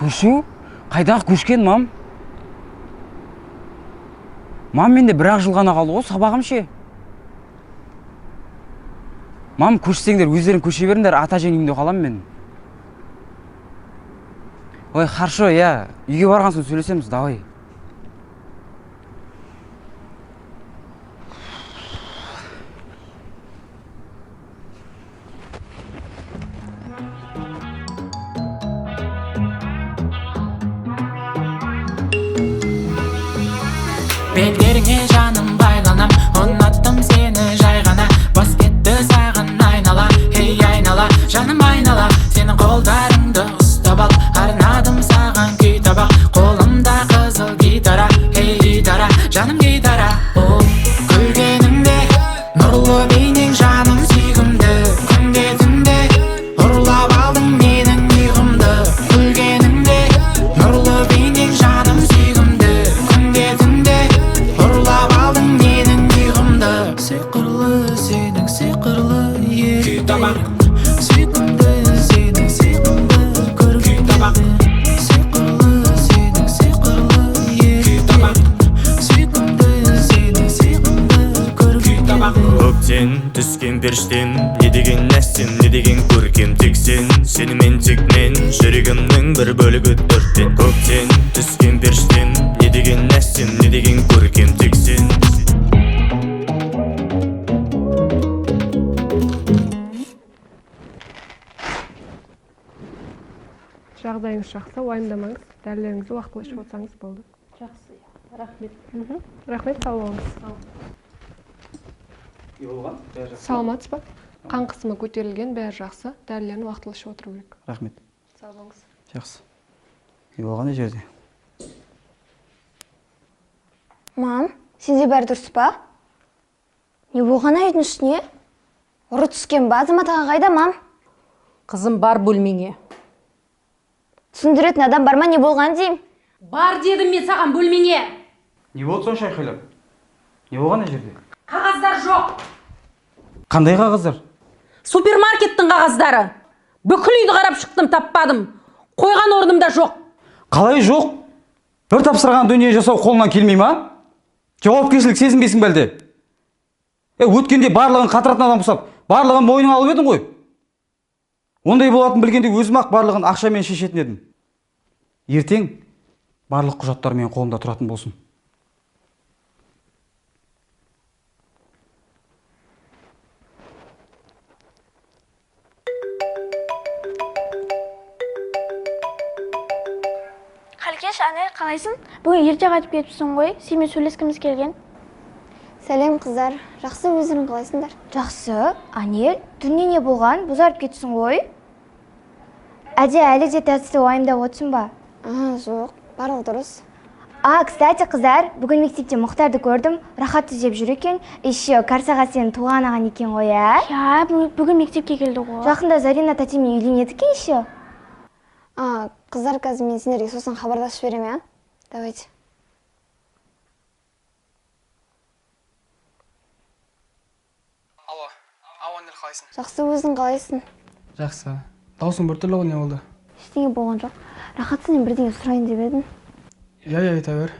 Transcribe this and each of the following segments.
Көшу? Қайдағы көшкен, мам? Мам, менде бір-ақ жыл ғана қалды ғой, сабағым ше. Мам, көшсеңдер, өздерің көше беріңдер, ата-әженің үйінде қаламын мен. Ой, хорошо, иә, үйге барған соң сөйлесеміз, давай. Беттеріңе жаным байланам, ұнаттым сені жай ғана. Бас кетті саған айнала, ей айнала, жаным айнала. Сенің қолдарыңды ұстап ал, арнадым саған күй табақ. Қолымда қызыл гитара, ей гитара, жаным гитара. О, күлгеніңде, нұрлы бейнең жаным сүйкімді. Күнде түнде, ұрлап алдың менің ұйқымды. Күлгеніңде, нұрлы бейнең жаным сүйкімді. Күнде түнде, ұрлап алдың менің ұйқымды. Сиқырлы сенің сиқырлы еректерің, сүйкімді сенің сиқымды көргендерің. Сиқырлы сенің сиқырлы еректерің, сүйкімді сенің сиқымды көргендерің. Көктен түскен періштем, не деген әсем, не деген көркем. Тек сен, сенімен тек мен, жүрегімнің бір бөлігі төрттен. Көктен түскен періштем, не деген әсем, не деген көркем. Тек сен. Жағдайыңыз жақсы, уайымдамаңыз, дәрілеріңізді уақытылы ішіп отырсаңыз болды. Жақсы, рахмет. Рахмет, сау болыңыз. Не болған? Бәрі жақсы. Саламатсыз ба? Қан қысымы көтерілген, бәрі жақсы, дәрілерін уақытылы ішіп отыру керек. Рахмет. Сау болыңыз. Жақсы. Не болған жерде? Мам, сенде бәрі дұрыс па? Не болған үйдің үстіне? Ұры түскен ба? Азамат аға қайда, мам? Қызым, бар бөлмеңе. Түсіндіретін адам бар ма, не болған деймін? Бар дедім мен саған, бөлмеңе. Не болды сонша айқайлап? Не болған жерде? Қағаздар жоқ. Қандай қағаздар? Супермаркеттің қағаздары. Бүкіл үйді қарап шықтым, таппадым. Қойған орнымда жоқ. Қалай жоқ? Бір тапсырған дүние жасау қолынан келмей ма? Жауапкершілік сезінбейсің бе әлде? Өткенде барлығын қатыратын адам ұқсап, барлығын мойныңа алып едің ғой. Ондай болатынын білгенде өзім-ақ барлығын ақшамен шешетін едім. Ертең барлық құжаттар менің қолымда тұратын болсын. Қалкеш, Анель, қалайсың? Бүгін ерте қайтып кетіпсің ғой, сенімен сөйлескіміз келген. Сәлем, қыздар. Жақсы, өздерің қалайсыңдар? Жақсы. Анель, түнде не болған? Бозарып кетіпсің ғой. Әде, әлі де тәтті уайымдап отырсың ба? Жоқ, барлығы дұрыс. А, кстати, қыздар, бүгін мектепте Мұхтарды көрдім. Рахат іздеп жүр екен. Еще Карсаға сенің туған ағаң екен ғой, ә? Иә, бүгін мектепке келді ғой. Жақында Зарина тәтемен үйленеді екен еще. А, қыздар, қазір мен сендерге сосын хабарласып жіберемін, ә? Давайте. Алло, ау, Анель, қалайсың? Жақсы, өзің қалайсың? Жақсы. Даусың біртүрлі ғой, не болды? Ештеңе болған жоқ. Рахат, сенен бірдеңе сұрайын деп едім. Иә, иә, айта бер.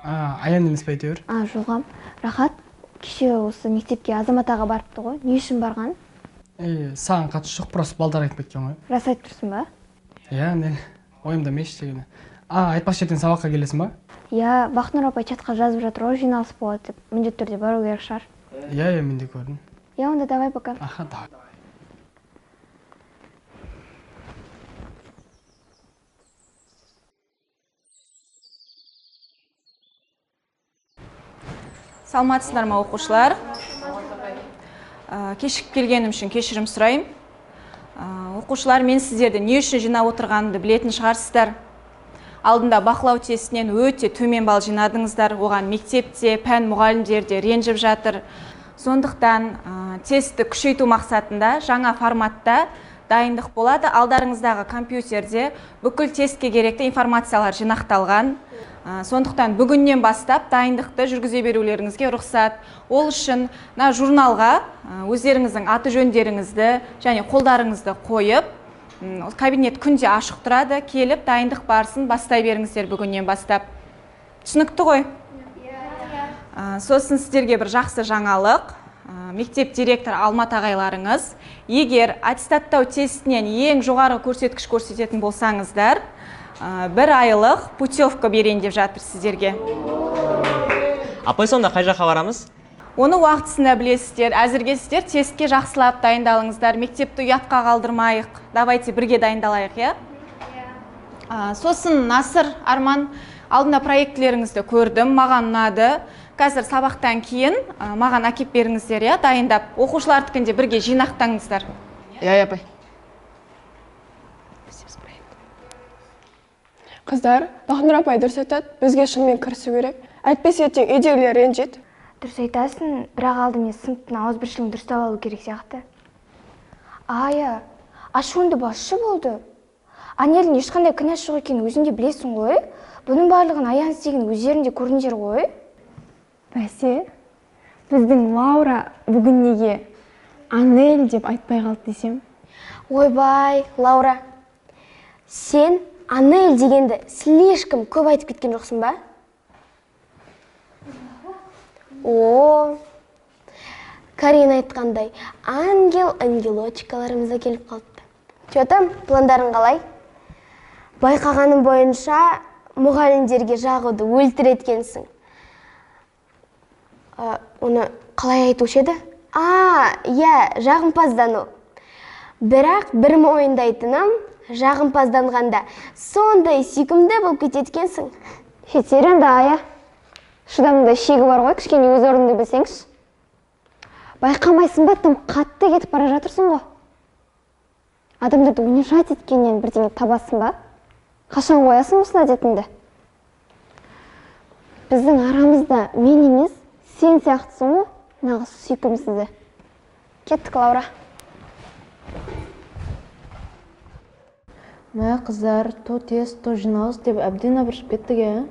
Аян емес пе, айта бер. Жоғам. Рахат, кеше осы мектепке Азамат аға барыпты ғой. Не үшін барған? Саған қатысы жоқ, просто балдар айтып кеткен ғой. Рас айтып тұрсың ба? Иә, Анель, ойымда емес ештеңені. Айтпақшы, ертең сабаққа келесің ба? Иә, Бақнұр апай чатқа жазып жатыр ғой, жиналыс болады деп. Міндетті түрде бару керек шығар. Иә, иә, мен де көрдім. Иә, онда давай пока. Аха, давай. Саламатсыздар ма, оқушылар? Кешігіп келгенім үшін кешірім сұраймын. Оқушылар, мен сіздерді не үшін жинап отырғанымды білетін шығарсыздар. Алдында бақылау тестінен өте төмен балл жинадыңыздар. Оған мектепте, пән мұғалімдері де ренжіп жатыр. Сондықтан тестті күшейту мақсатында жаңа форматта дайындық болады. Алдарыңыздағы компьютерде бүкіл тестке керекті информациялар жинақталған. Сондықтан бүгіннен бастап дайындықты жүргізе берулеріңізге рұқсат. Ол үшін мына журналға өздеріңіздің аты жөндеріңізді және қолдарыңызды қойып, Кабинет күнде ашық тұрады, келіп дайындық барысын бастай беріңіздер бүгіннен бастап. Түсінікті ғой? Сосын сіздерге бір жақсы жаңалық. Мектеп директоры Алмат ағайларыңыз, егер аттестаттау тестінен ең жоғары көрсеткіш көрсететін болсаңыздар, бір айлық путевка берейін деп жатыр сіздерге. Апай, сонда қай жаққа барамыз? Оны уақытысында білесіздер. Әзірге сіздер тестке жақсылап дайындалыңыздар. Мектепті ұятқа қалдырмайық. Давайте бірге дайындалайық, иә? Сосын Насыр, Арман, алдында проектілеріңізді көрдім, маған ұнады. Қазір сабақтан кейін маған әкеп беріңіздер, иә, дайындап. Оқушылардікін де бірге жинақтаңыздар. Иә, апай. Қыздар, Бақнұр апай дұрыс айтады, бізге шынымен кірісу керек. Әйтпесе ертең үйдегілер ренжиді. Дұрыс айтасың, бірақ алдымен сыныптың ауызбіршілігін дұрыстап алу керек сияқты. Ая, ашуыңды басшы болды. Анельдің ешқандай кінәсі жоқ екенін өзің де білесің ғой. Бұның барлығын Аян істегенін өздерің де көрдіңдер ғой. Бәсе, біздің Лаура бүгін неге Анель деп айтпай қалды десем? Ойбай, Лаура, сен Анель дегенді слишком көп айтып кеткен жоқсың ба? О, Карина айтқандай, ангел-ангелочкаларымыз да келіп қалыпты. Че там, пландарың қалай? Байқағаным бойынша мұғалімдерге жағуды өлтіреді екенсің. Оны қалай айтушы еді? Иә, жағымпаздану. Бірақ бір мойындайтыным, жағымпазданғанда сондай сүйкімді болып кетеді екенсің. Жетер енді, Ая. Шыдамында шегі бар ғой, кішкене өз орныңды білсеңші. Байқамайсың ба, тым қатты кетіп бара жатырсың ғой. Адамдарды унижать еткеннен бірдеңе табасың ба? Қашан қоясың осыны әдетіңді? Біздің арамызда мен емес, сен сияқтысың ғой, нағыз сүйкімсізі. Кеттік, Лаура. Мә, қыздар, то тест, то жиналыс деп әбден абыржып кеттік, ә?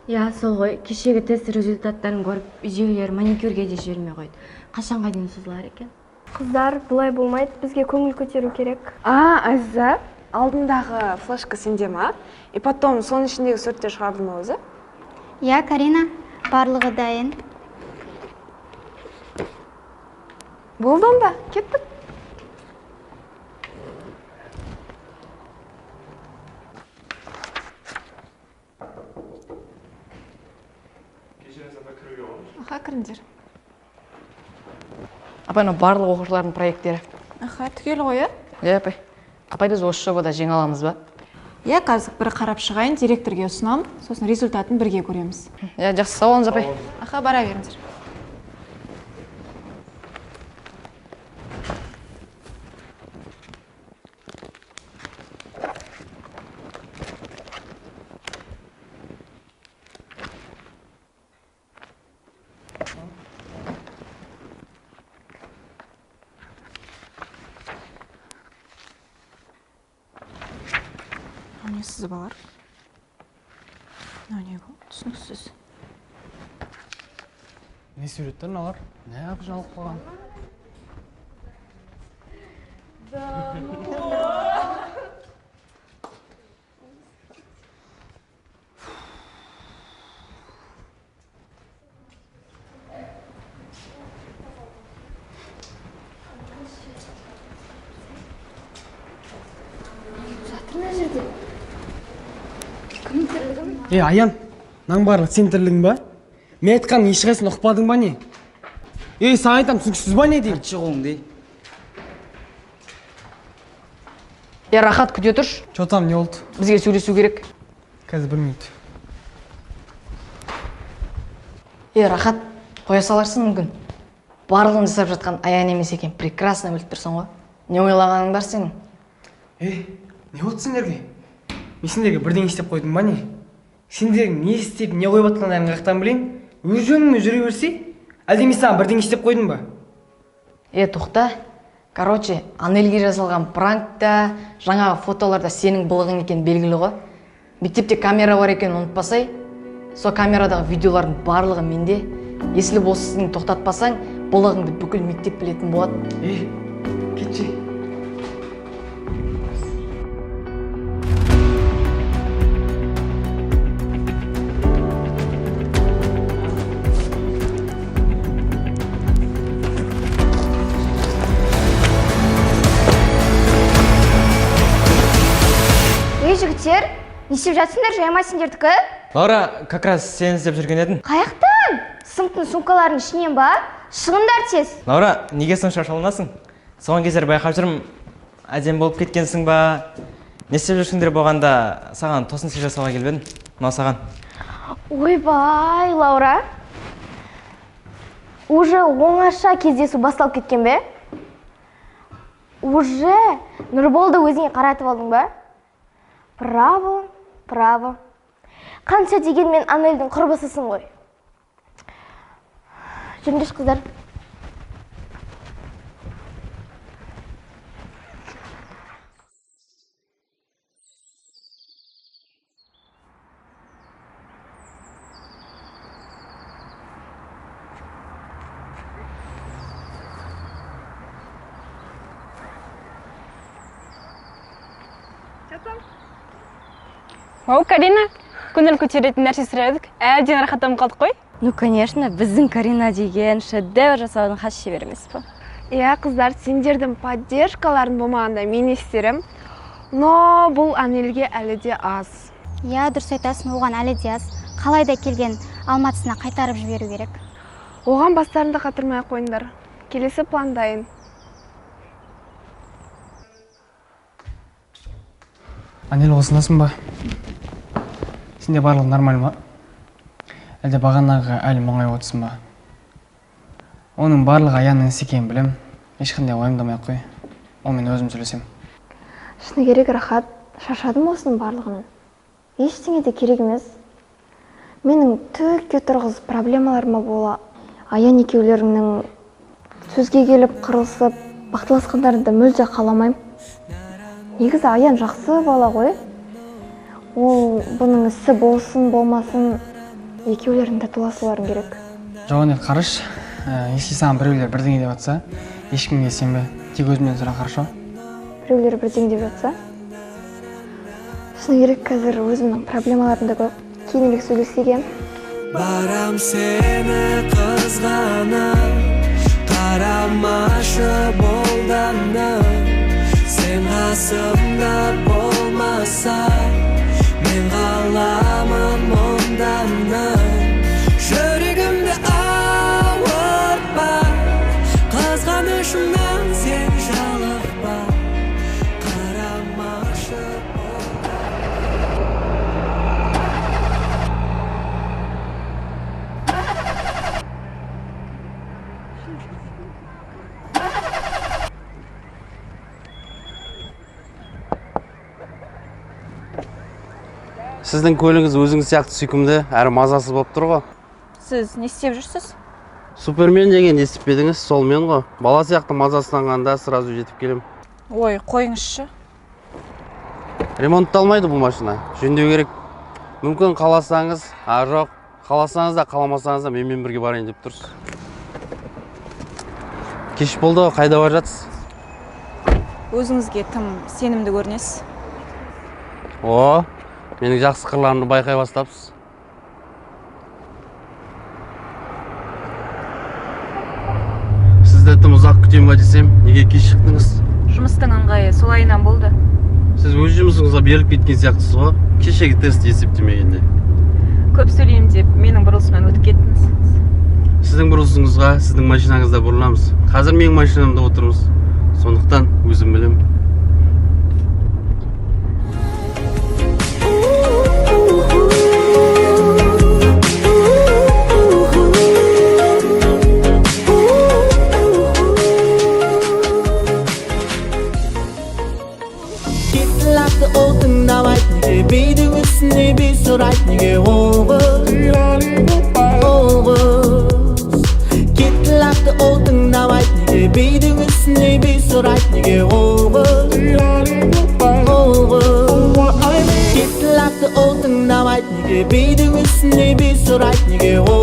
Иә, сол ғой. Кешегі тест результаттарын көріп, үйдегілер маникюрге де жібермей қойды. Қашанға дейін созылар екен? Қыздар, бұлай болмайды, бізге көңіл көтеру керек. Азиза, алдындағы флешка сенде ма? И потом соның ішіндегі суреттер шығарды ма өзі? Иә, Карина, барлығы дайын. Болды онда, кеттік. Аха, кіріңдер. Апай, мынау барлық оқушылардың проекттері. Аха, түгел ғой, иә? Иә, апай. Апай, біз осы жобада жеңе аламыз ба? Иә, қазір бір қарап шығайын, директорге ұсынамын, сосын результатын бірге көреміз. Иә, жақсы, сау болыңыз, апай. Аха, бара беріңдер. Не сызбалар? Не бұл? Түсініксіз. Не суреттер мыналар? Неғып жалып қойған? Аян, мынаның барлығы сен тірлігің ба? Мен айтқанның ешқайсысын ұқпадың ба не? Ей, саған айтам, түсініксіз ба не деймін? Тартшы қолыңды, ей. Рахат, күте тұршы. Че там, не болды? Бізге сөйлесу керек. Қазір бір минут. Рахат, қоя саларсың мүмкін. Барлығын жасап жатқан Аян емес екен, прекрасно біліп тұрсың ғой. Не ойлағаның бар сенің? Не болды сендерге? Мен сендерге бірдеңе істеп қойдым ба не? Сендердің не істеп, не қойып жатқандарың қаяқтан білейін? Өз жөніңмен жүре берсей, әлде мен саған бірдеңе істеп қойдым ба? Тоқта. Короче, Анельге жасалған пранк та, жаңағы фотоларда сенің былығың екені белгілі ғой. Мектепте камера бар екенін ұмытпасай, сол камерадағы видеолардың барлығы менде. Если осыны тоқтатпасаң, былығыңды бүкіл мектеп білетін болады. Кетші. Не істеп жатсыңдар, жай ма сендердікі? Лаура, как раз сені іздеп жүрген едім. Қаяқтан? Сыныптың сумкаларының ішінен ба? Шығыңдар тез. Лаура, неге сонша шалынасың? Соңғы кездері байқап жүрмін, әдемі болып кеткенсің ба? Не істеп жүрсіңдер болғанда саған тосын сый жасауға келіп едім. Мынау саған. Ойбай, Лаура. Уже оңаша кездесу басталып кеткен бе? Уже Нұрболды өзіңе қаратып алдың ба? Браво, браво. Қанша дегенмен Анельдің құрбысысың ғой. Жүріңдерші, қыздар. Вау, Карина, көңіл көтеретін нәрсе сұрадық, әбден рахаттанып қалдық қой. Ну, конечно, біздің Карина деген шедевр жасаудың хас шебері емес пе? Иә, қыздар, сендердің поддержкаларың болмағанда мен не істерім? Но бұл Анельге әлі де аз. Иә, дұрыс айтасың, оған әлі де аз. Қалай да келген Алматысына қайтарып жіберу керек. Оған бастарыңды қатырмай қойыңдар. Келесі план дайын. Анель, осындасың ба? Сенде барлығы нормаль ма? Әлде бағанағы әлі мұңайып отырсың ба? Оның барлығы Аянның ісі екенін білем. Ешқандай уайымдамай ақ қой. Ол мен өзім сөйлесем. Шыны керек, Рахат, шаршадым осының барлығынан. Ештеңе де керек емес. Менің түкке тұрғыз проблемаларыма бола Аян екеулеріңнің сөзге келіп қырылысып, бақталасқандарын да мүлде қаламаймын. Негізі Аян жақсы бала ғой. Ол бұның ісі болсын, болмасын, екеулерінің татуласуларың керек. Жоқ, Анель, қараш, если саған біреулер бірдеңе деп жатса, ешкімге сенбе, тек өзімнен сұра, хорошо? Біреулер бірдеңе деп жатса? Шыны керек, қазір өзімнің проблемаларым да көп. Кейінірек сөйлесек. Барам сені қызғанып, қарамашы болданып, сен қасымда болмаса, мен қаламын мұңданып. Жүрегімді ауыртпа, қызғанышымнан сен жалықпа, қарамашы. Сіздің көлігіңіз өзіңіз сияқты сүйкімді, әрі мазасыз болып тұр ғой. Сіз не істеп жүрсіз? Супермен деген естіп пе едіңіз, сол мен ғой. Бала сияқты мазасызданғанда сразу жетіп келем. Ой, қойыңызшы. Ремонтталмайды бұл машина, жөндеу керек. Мүмкін қаласаңыз, а жоқ, қаласаңыз да қаламасаңыз да менімен бірге барайын деп тұрсыз. Кеш болды, қайда бара жатсыз? Өзіңізге тым сенімді көрінесіз. О, менің жақсы қырларымды байқай бастапсыз. Сізді тым ұзақ күтем ба десем, неге кеш шықтыңыз? Жұмыстың ыңғайы солайынан болды. Сіз өз жұмысыңызға беріліп кеткен сияқтысыз ғой. Кешегі тест есептемегенде. Көп сөйлеймін деп менің бұрылысымнан өтіп кеттіңіз. Сіздің бұрылысыңызға, сіздің машинаңызда бұрыламыз. Қазір менің машинамда отырмыз. Сондықтан өзім білемін. Ол тыңдамайды, неге бидің үстіне би сұрайды, неге ол қыз, ол қыз. Кетті лақты ол тыңдамайды, неге бидің үстіне би сұрайды, неге ол қыз, ол қыз. Кетті лақты ол тыңдамайды, неге бидің үстіне би сұрайды, неге ол